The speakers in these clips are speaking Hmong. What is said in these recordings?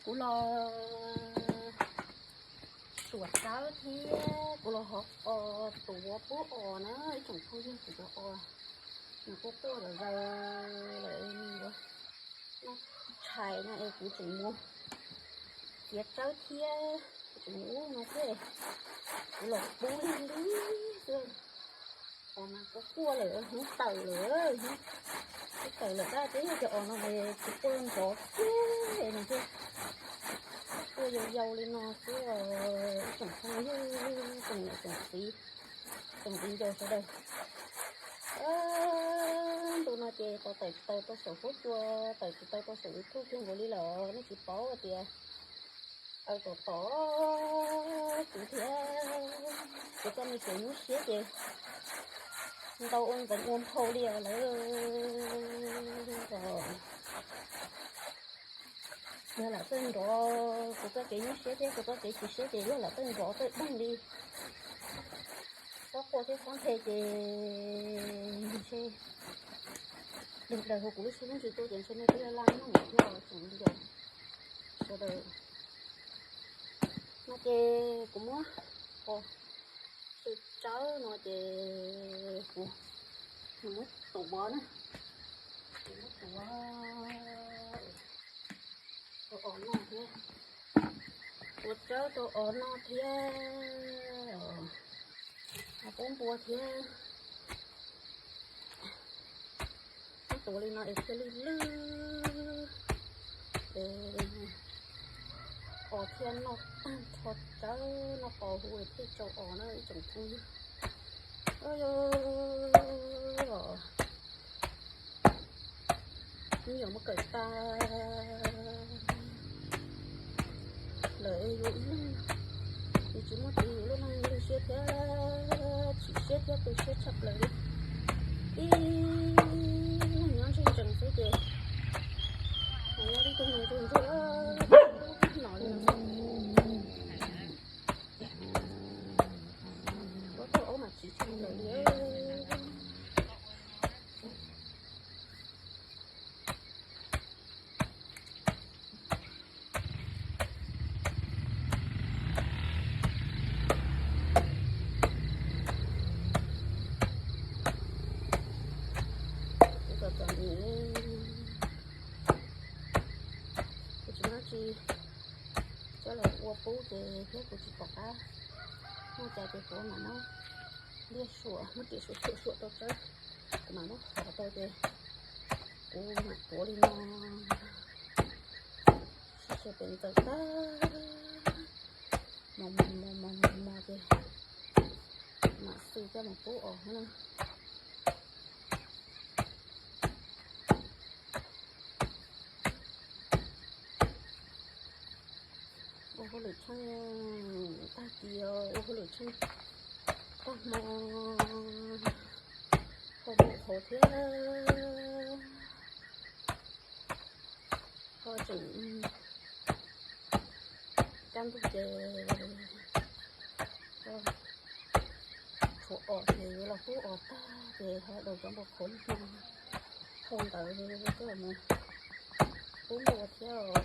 Kuv los suam tsawb thiab kuv los hov os, tuav pub os na ib tsoom phooj ywg, kuv cov os nws kuj quaj lawm zaws lawm, nws yuav noj tshais no es kuv tseem mus txiav tsawb thiab, kuv tseem mus ub no thiab, kuv los pub lig lig xwb. Os mas kuj quaj lawm, hnub tawm lawm, hnub tawm lawm tab sis yog cov os no tsis quaj nrov kiag no thiab, quaj yau yau li no xwb os ib tsoom phooj ywg, tsoom niam tsoom txiv, tsoom viv ncaus sawv daws. Ntu no ces tau tawm tsis tau rau saum huab cua, tawm tsis tau rau saum YouTube kiag nkaus li lawm, nej tsis paub tias aws tom tom kuv thiab kuv txoj me kev nyuaj siab ces ntau ua nqees ua nphau li lawm. Yog lam txawj nrov kuv txoj kev nyuaj siab thiab kuv txoj kev chim siab ces yog lam txawj nrov txawj deeg li. Txhob quaj thiab txhob nthe ces ntshe daws daws hauv kuv lub siab lub ntsws tuaj ces ntshe nej twb laj laj mloog thiab tsoom viv ncaus sawv daws. No ces kuv muab os tsawb no ces kuv muab tuav na, kuv muab tuav rau os noj thiab, tuav tsawb rau os noj thiab, pub npua thiab. Muab tuav li no es thiaj lwj lwj es os thiaj noj tag nrho tsawb noj qos hu es thiaj tsau os na ib tsoom phooj ywg. Nyuam muab kawm tag lawm yuav ib leeg, yus tsis muaj tus yus lub neej lwj siab thiab chim siab thiab tu siab tshaj plaws li. Ib leeg nyob ntseg ntsees xwb ces nyob ib tug neeg ntsuag ntsuag no li no. Ua tau aub mas tsis tshaj plaws li. Kuv txom txom nyem, kuv tsis muaj dab tsi coj los ua pub ces thiab kuv tsis pom qab muaj cas ces kuv mam muab liaj suam muab riam suam suam suam rau tsawb, kuv mam muab thov tau ces kuv mam tuav li no. Sib xyaw pem ntxaws tag, mos mos mos mos mos ces mam xws coj mus pub os na. Ua hauj lwm tsheej tag kis, ua hauj lwm tsheej tag hmo, koj mus qhov thiab, koj tseem kaj ntug ces tshuav os ces yuav los pub os tag ces ho daus cov npua qhuav ib hmo, thau ntawd koj mus pub npua thiab,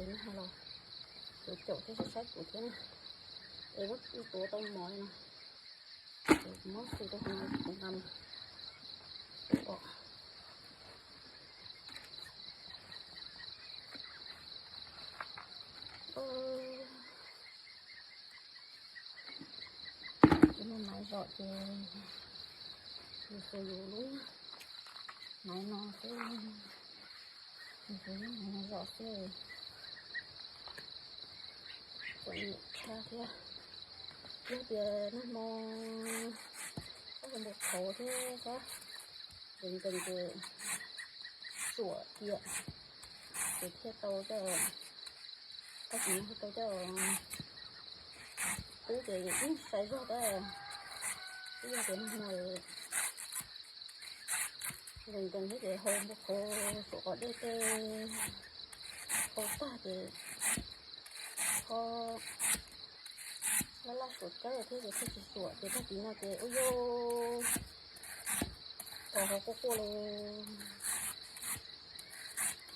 nej ho los caum caum thiab saib saib kuv thiab na. Es muab tuav tau mov li no, es kuv muab xws rau hauv no kuv nqa mus pub os. Kuv muaj maiv zom ces yus xus yus lub maiv no xwb, yus xus lub maiv no zom xwb. Txom nyem tshaj thiab. Yog tias nag hmo koj hu npua qhauv thiab koj nkees nkees ces suam tiam ces thiaj tau coj, koj tsis thiaj tau coj pub ces yeej sai zog tab. Twb yog tias nag hmo nkees nkees thiab ces hau npua qhauv suam qos dej tej hau tag ces ho laj laj suam tsawb thiab ces thiaj tsis suam ces tag kis no ces ua yau os hauv quaj quaj li,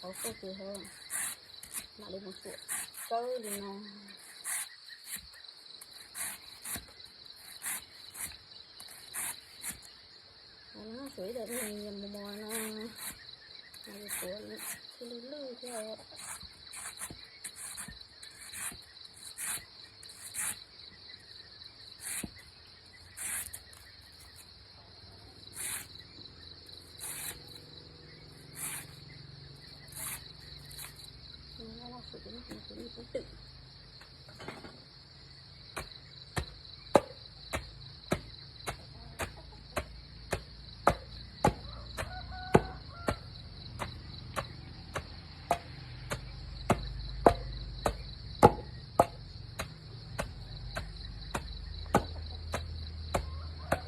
hauv quaj ces hauv Mam li mus tuam tsawb li no. Xav ib daim niag mos mos no, tuav thiaj lwj lwj thiab.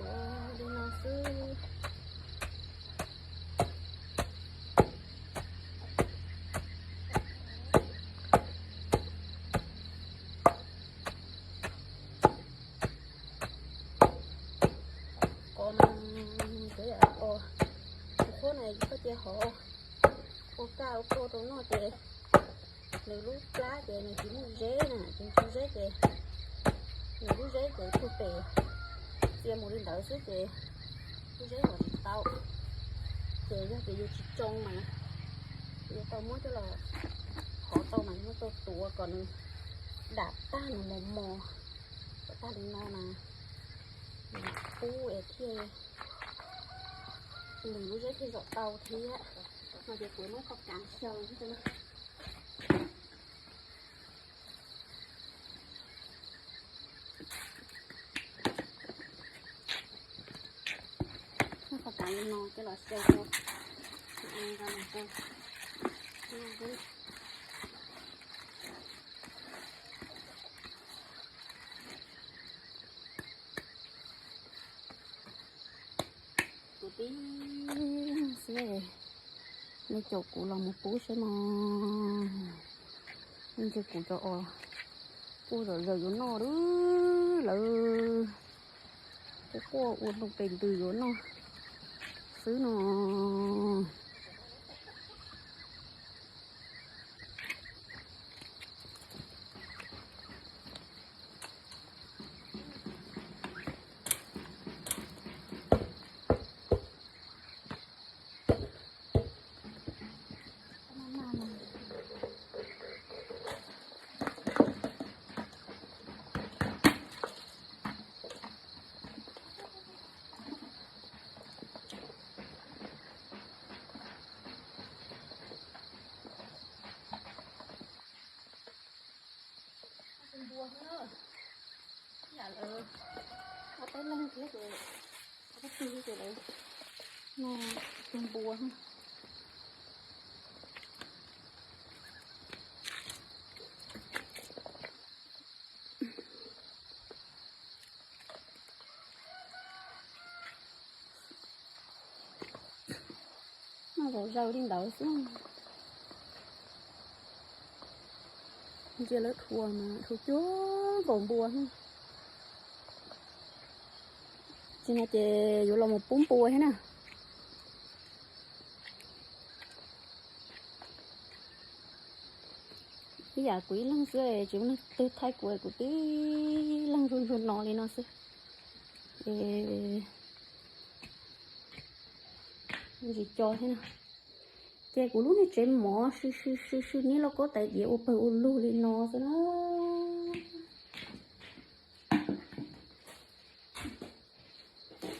Ua li no xwb. Qos no, kuv yam qos, tus qhuab no koj cia hov ua kaj ua kauj rau noj ces nws lub plab ces nws tsis muaj zeb na, tsis muaj zeb ces nws lub zeb ces tug pem txia mus li ntawd xwb ces lub zeb hov tsis tau. Ces yog tias yus tsis tsoo mas yus tau muab coj los hov tau mas yus muab tau tuav kom nws dam tag nws mos mos kom tag li no mas nws pub es thiaj nws lub zeb thiaj zom tau thiab. No ces kuv muab qhov kav xyaw xwb na. Muab qhov kav li no coj los xyaw rau. Kuv tib xwb, nej caum kuv los mus pub saib mog. Nej ntsia kuv cov os, quaj zom zaws yuav noj lawm, lawv quaj quaj ua ntu tes ntws yuav noj xwb no. Tus npua xwb na, yam lawv ob peb leeg thiab ces, ob peb tug ces lawv noj tus npua xwb. Noj zom zaws li ntawd xwb. Ntsia lawv dhuav mas dhuav cuag nkaus npua xwb. Tsis no ces yuav los mus pub npua thiab na. Ib yam kuv ib leeg xwb, tsis muaj leej twg thaij kuv, kuv tib leeg ntsuag ntsuag no li no xwb. Es ntsis co thiab na. Ces kuv lub niag tsev mov sw sw sw sw niab lauj kaub tais diav ua pawg ua lug li no xwb na.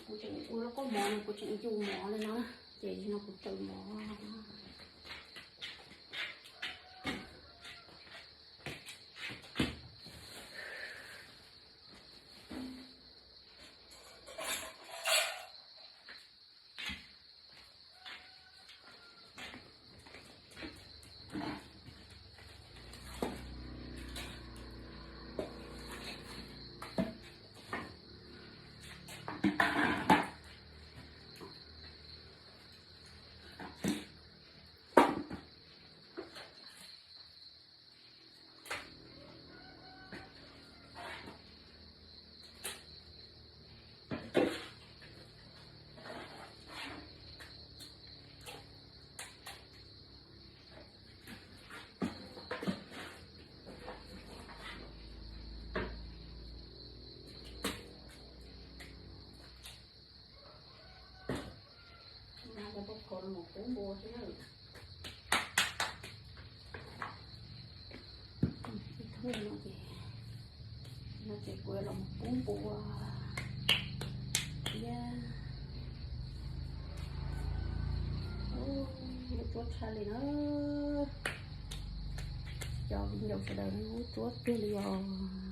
Kuv tseem ua lauj kaub mov no, kuv tseem yus mov li no, ces no kuv tsaws mov. Pub npua thiab. Ib thoob no ces, no ces kuv yuav los pub npua thiab. Lub tsuab tshaj li na. Cov viv ncaus sawv daws, lub tsuab tiag li os.